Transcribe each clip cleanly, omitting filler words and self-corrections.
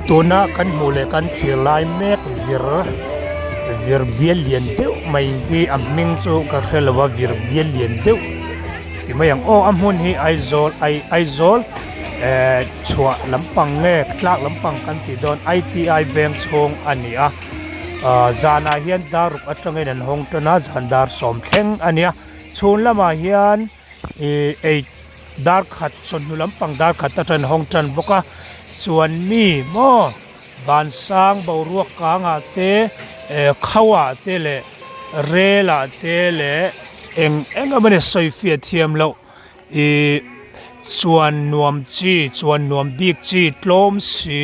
Tuna kan hmuh leh kan thlir lai mek vir vir bial lian deuh mai hi a hming chu ka hre lo a vir bial lian deuh ti mai ang aw a hmun hi Aizawl ai Aizawl ehh chhuah lampang nge tlak lampang kan tih dawn I T I veng chhung a ni a ahh zanah hian dar ruk atangin an hawng tan a zan dar sawm thleng a nia chhun lamah hian. Ihh ei dar khat chawhnu lampang dar khat atang hawng tan bawk a chuan mi maw vansang boruak kangah te eh khauhah te leh relah te leh eng eng emaw ni sawi fiah thiam loh ihh chuan nuam chi chuan nuam bik chi tlawm si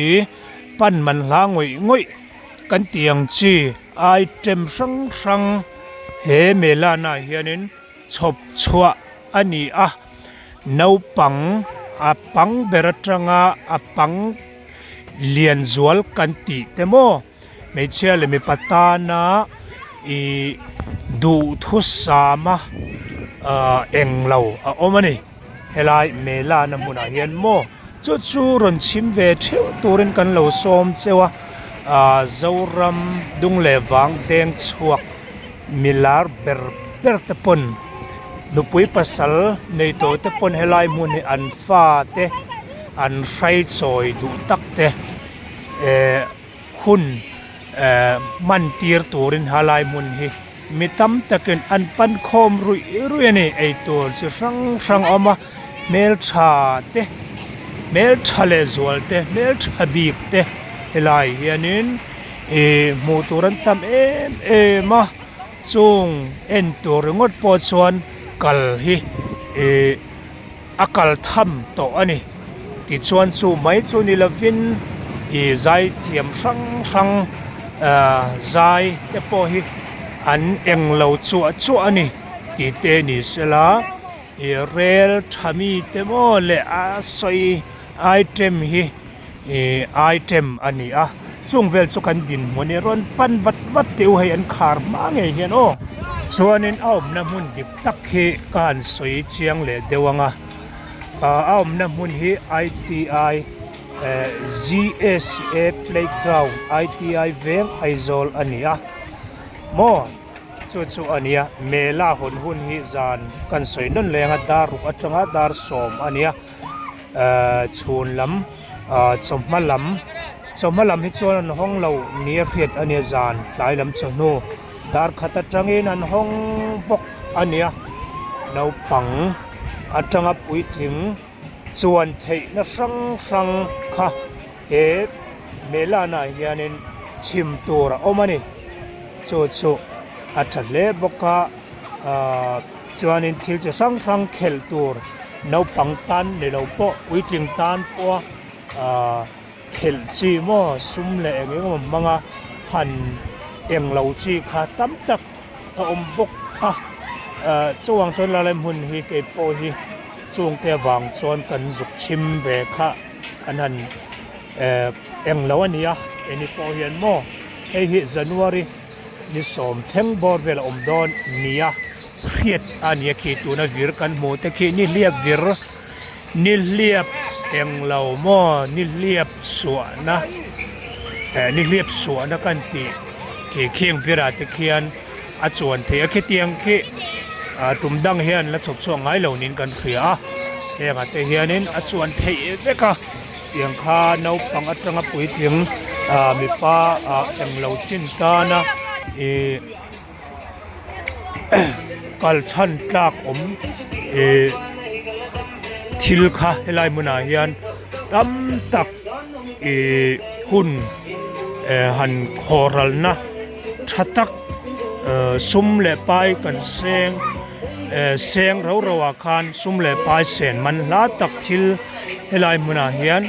pan man hla ngawih ngawih kan tih ang chi item hrang hrang he mela naah hianin. Chhawp chhuah a ni a, naupang a pang ber atanga a pang lian zual kan tih te maw hmeichhia leh mipa tana ih duhthusam a ah englo a awm a ni helai mela na hmunah hian maw chu chu rawn chhim ve theuh turin kan lo sawm cheu a ah Zoram dung leh vang deng chhuak. Milar ber ber te pawn nupui pasal nei tawh te pawn helai hmun hi an fa te an hraichawi duh tak te eh hun eh hman tir turin helai hmun hi mi tam takin an pan khawm ruih ruih a ni eitur chi hrang hrang a awm a hmeltha te hmeltha leh zual te hmeltha bik te helai hianin. Ihh hmuh tur an tam em em a chung en tur ringawt pawh chuan kal hi ihh a kal tham tawh a ni tichuan chu mai chu ni lovin ih zai thiam hrang hrang ahh zai te pawh hi an englo chuah chuah a ni tih te ni sela ih rel tha mi te maw leh a sawi item hi. Ihh item a ni a chung vel chu kan dinhmun hi rawn pan vat vat teh u hei an khar hma ngei hian aw chuanin a awmna hmun dik tak hi ka han sawi chiang leh deuh ang a ah a awmna hmun hi I T I eh G S A playground I T I veng Aizawl a ni a maw chu chu a nia mela hawn hun hi zan kan sawi nawn leh ang a dar ruk atanga dar sawm a nia. Ehh chhun lam ah chawhma lam chawhma lam hi chuan an hawng lo ni a hriat a nia zan tlai lam chawhnu dar khat atangin an hawng bawk a nia naupang atanga puitling chuan theihna hrang hrang kha he mela ah hianin chhim tur a awm a ni chu chu a tha hle bawk a ahh chuanin thil chi hrang hrang khelh tur. Naupang tan ni lo pawh puitling tan pawha ahh khelh chi maw sum leh eng eng emaw hmanga han eng lo chi kha tam tak a awm bawk a ahh chuvang chuan lalai hmun hi kei pawh hi chungte avang chuan kan zuk chhim ve kha an han ehh eng lo a ni a keini pawh hian maw hei hi January ni sawm thleng bawr vel a awm dawn nia hriat a nia khi tuna vir kan hmuh te khi nihliap vir nihliap eng lo maw nihliap suahna eh nihliap suahna kan tih khi khing virah te khian a chuan thei a khitiang khi ah tum dang hian la chhawp chhuak ngai lo niin kan hria a hengah te hianin a chuan theih vek a. Tiang kha naupang atanga puitling ah mipa ah englo chin tana ih kal chhan tlak awm ih thil kha helai hmunah hian tam tak ih hun eh han khawhralna tha tak eh sum leh pai kan seng eh seng rau rau ah khan sum leh pai sen man hla tak thil. Helai hmunah hian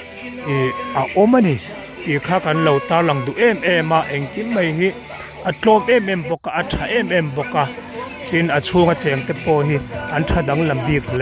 ih a awm a ni tih kha kan lo tarlang duh em em a engkim mai hi a tlawm em em bawk a a tha em em bawk a tin a chhunga cheng te pawh hi an tha danglam bik hle.